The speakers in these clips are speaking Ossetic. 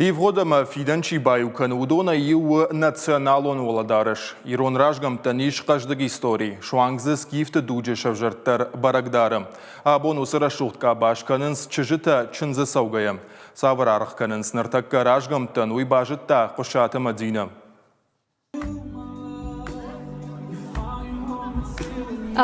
Ивгъуыд ӕмӕ фидӕн чи баиу кӕны, уыдонӕй иу у националон уӕлӕдарӕс. Ирон разгӕмттӕн ис хъӕздыг истори, суанг дзы скифты дуджы сӕвзӕрд дӕр бӕрӕг дары. Абон уыцы рӕсугъд къабаз кӕнынц чызджытӕ чындзы цӕугӕйӕ. Цавӕр аргъ кӕнынц ныртӕккӕ разгӕмттӕн, уый базыдта Хъуысаты Мӕдинӕ.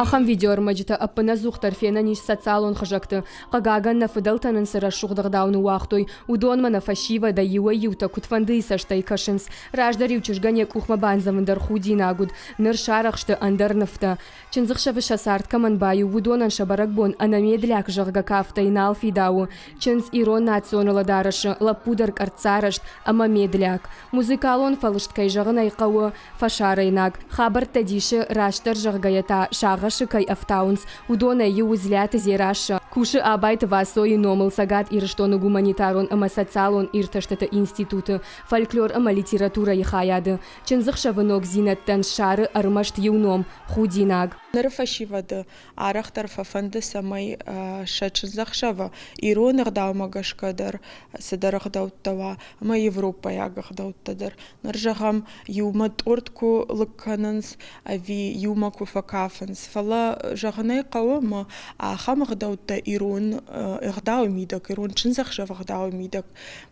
Ахӕм видеоӕрмӕджытӕ ӕппынӕдзухдӕр фенӕн ис социалон хызӕгты. Хъыгагӕн, нӕ фыдӕлтӕ нын цы рӕсугъд ӕгъдау ныууагътой, уыдонмӕ нӕ фӕсивӕдӕй иуӕй-иутӕ куыдфӕндыйы цӕстӕй кӕсынц. Раздӕр-иу чызгӕн йӕ къухмӕ бандзӕвын дӕр худинаг уыд, ныр сарӕхсты ӕндӕр нывтӕ. Чындзыхсӕвы сӕ цард кӕмӕн баиу, уыдонӕн сӕ бӕрӕгбон ӕнӕмедлиаг зӕгъгӕ кафтӕй нал фидауы. Чындз ирон национ уӕлӕдарӕсы, лӕппу дӕр къӕрццарӕзт ӕмӕ медляк. Музыкалон фӕлыст, кӕй зӕгъын ӕй хъӕуы, фӕсарӕйнаг. Хабӕрттӕ дисы, растдӕр зӕгъгӕйӕ та сагъӕсы кӕй ӕфтауынц, уыдонӕй иу у Дзлиаты Дзерассӕ. Кусы Абайты Васойы номыл Цӕгат Ирыстоны гуманитарон ӕмӕ социалон иртӕстыты институты фольклор ӕмӕ литературӕйы хайады. Чындзыхсӕвы ногдзинӕдтӕн ссары ӕрмӕст иу ном – худинаг. Ныры фӕсивӕды арӕхдӕр фӕфӕнды, цӕмӕй сӕ чындзӕхсӕвы ирон ӕгъдаумӕ гӕсгӕ дӕр цыдӕр ӕгъдӕуттӕ уа ӕмӕ европӕйаг ӕгъдӕуттӕ дӕр. Ныр, зӕгъӕм, иумӕ тъорт куы лыг кӕнынц ӕви иумӕ куы фӕкафынц. Фӕлӕ, зӕгъын ӕй хъӕуы, ӕмӕ ахӕм ӕгъдӕуттӕ ирон ӕгъдауы мидӕг, ирон чындзӕхсӕвы ӕгъдауы мидӕг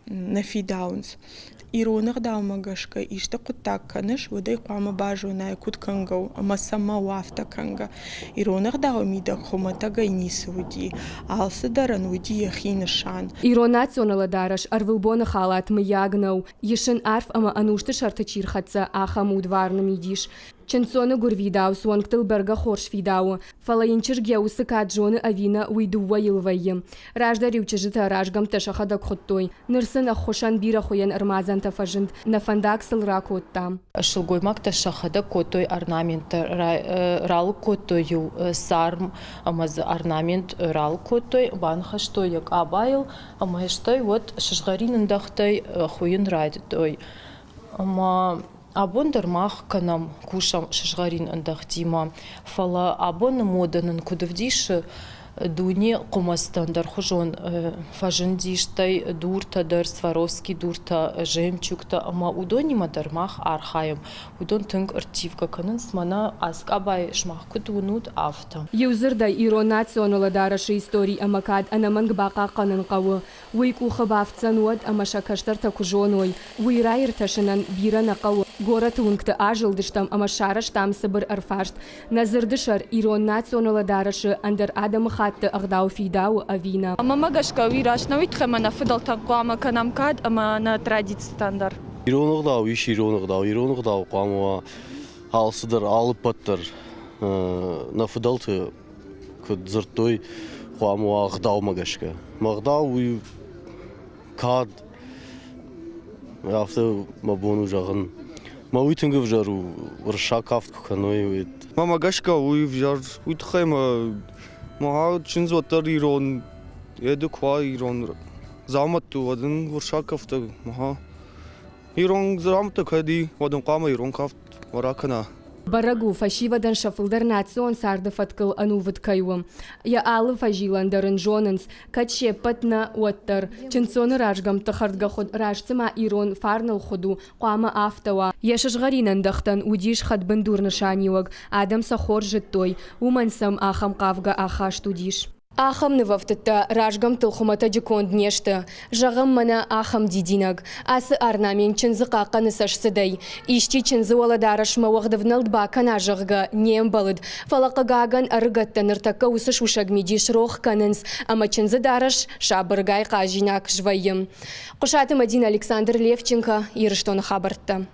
нӕ фидауынц. Ирон ӕгъдаумӕ гӕсгӕ исты хъуыддаг кӕныс, уӕд ӕй хъуамӕ базонай, куыд кӕнгӕ у ӕмӕ цӕмӕ у афтӕ кӕнгӕ. Ирон ӕгъдауы мидӕг хуымӕтӕгӕй ницы уыди, алцыдӕрӕн уыди йӕхи нысан. Ирон национ уӕлӕдарӕс ӕрвылбоны халат мыййаг нӕу, ис ын арф ӕмӕ ӕнусты сӕрты чи рхӕццӕ, ахӕм удварны мидис. Чындздзоны гуырвидауц уӕнгтыл бӕргӕ хорз фидауы, фӕлӕ йын чызг йӕ усы кад зоны ӕви нӕ, уый дыууӕйыл вӕййы. Раздӕр-иу чызджытӕ разгӕмттӕ сӕхӕдӕг хуыдтой, ныр сын ӕххуысӕн бирӕ хуыйӕн ӕрмадзӕнтӕ фӕзынд, нӕ фӕндаг сыл ракодта. Сылгоймӕгтӕ сӕхӕдӕг кодтой орнаменттӕ, ралыг кодтой-иу царм ӕмӕ дзы орнамент ралыг кодтой, баныхӕстой йӕ къабайыл ӕмӕ стӕй уӕд сызгъӕрин ӕндӕхтӕй хуыйын райдыдтой. Ӕмӕ абон дӕр мах кӕнӕм, кусӕм сызгъӕрин ӕндӕхтимӕ, фӕлӕ абоны модӕ нын куыд ӕвдисы, дуне хъуымӕцтӕ ӕндӕрхуызон фӕзынди, стӕй дуртӕ дӕр, Сваровский дуртӕ, жемчугтӕ ӕмӕ уыдонимӕ дӕр мах архайӕм. Уыдон тынг ӕрттивгӕ кӕнынц, мӕнӕ ацы къабайы сымах куыд уынут, афтӕ. Иудзырдӕй, ирон национ уӕлӕдарӕсы истори ӕмӕ кад ӕнӕмӕнг бахъахъхъӕнын хъӕуы. Уый къухы бафтдзӕн уӕд, ӕмӕ сӕ кӕстӕртӕ куы зоной. Уый раиртасынӕн бирӕ нӕ хъӕуы. Горӕты уынгты азылдыстӕм ӕмӕ сарӕзтам цыбыр ӕрфарст. Нӕ дзырды сӕр ирон национ уӕлӕдарӕсы ӕндӕр адӕмыхатты ӕгъдау фидауы ӕви нӕ? Мӕнмӕ гӕсгӕ, уый раст нӕ, уый тыххӕй ӕмӕ нӕ фыдӕлтӕн хъуамӕ кӕнӕм кад ӕмӕ нӕ традицитӕн дӕр. Ирон ӕгъдау ис ирон ӕгъдау. Ирон ӕгъдау хъуамӕ уа алцыдӕр, алыппӕт дӕр. Нӕ фыдӕлты куыд дзырдтой, хъуамӕ уа ӕгъдаумӕ гӕсгӕ. Мӕ ӕгъдау уый кад, афтӕ мӕ бон у зӕгъын. Мӕ уый тынг ӕвзӕр у, уырыссаг кафт куы кӕной, уый. Мӕмӕ гӕсгӕ уый ӕвзӕр, уый тыххӕй мӕ мӕ чындз уӕддӕр ирон еды куы уа ирон дзаумӕтты, уӕд ын уырыссаг кӕфтӕ, мӕ Ирон дзаумӕттӕ кӕд и, уӕд ын хъуамӕ ирон кафт ракӕна. Бӕрӕг у, фӕсивӕдӕн сӕ фылдӕр национ царды фӕткыл ӕнувыд кӕй у. Йӕ алы фӕзилӕн дӕр ын зонынц, кӕд се ппӕт нӕ, уӕддӕр. Чындздзоны разгӕмтты хӕрдгӕхуыд раст цыма ирон фарныл хуыд у, хъуамӕ афтӕ уа. Йӕ сызгъӕрин ӕндӕхтӕн уыдис хӕдбындур нысаниуӕг, адӕм сӕ хорз зыдтой, уымӕн сӕм ахӕм хъавгӕ ахаст уыдис. Ахӕм нывӕфтыдтӕ разгӕмттыл хуымӕтӕджы конд не сты. Зӕгъӕм, мӕнӕ ахӕм дидинӕг. Ацы орнамент чындзы хъахъхъӕны цӕстцыдӕй. Исчи чындзы уӕлӕдарӕсмӕ уӕгъдывнӕлд бакӕна, зӕгъгӕ, не мбӕлыд. Фӕлӕ, хъыгагӕн, ӕрыгӕттӕ ныртӕккӕ уыцы сусӕг мидис рох кӕнынц, ӕмӕ чындзы дарӕс сабыргай хъазинаг свӕййы. Хъуысаты Мадинӕ, Александр Левченко, Ирыстоны хабӕрттӕ.